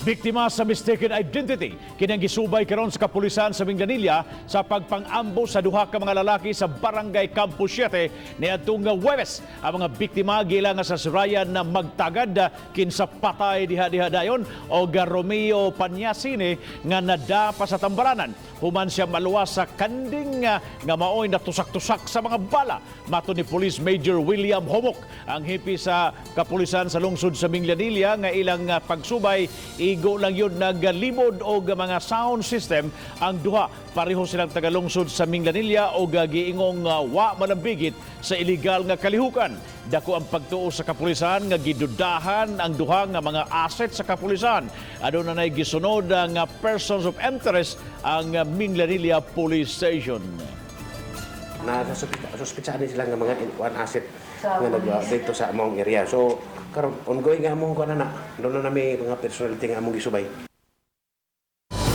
Biktima sa mistaken identity, kinang gisubay karon sa kapulisan sa Minglanilla sa pagpang-ambo sa duha ka mga lalaki sa Barangay Campo 7 niadtong Huwebes. Ang mga biktima giila nga sa surayan na magtagad kinsa patay diha-diha dayon og Romeo Panyasini nga nadapa sa tambaranan human siya maluwas sa kanding nga maoy natusak-tusak sa mga bala. Matod ni Police Major William Homok, ang hepe sa kapulisan sa lungsod sa Minglanilla, nga ilang pagsubay, igo lang yun naglibod og mga sound system ang duha. Pareho silang tagalungsod sa Minglanilla og giingong wa malambigit sa illegal nga kalihukan. Dako ang pagtuo sa kapulisan nga gidudahan ang duha nga mga asset sa kapulisan. Aduna nay gisunod ang persons of interest ang Minglanilla Police Station. Na suspitsaan din sila nga mga one asset nga nag dito sa among area. So karon ongoing nga among kuan na doon na nami mga personality nga among gisubay.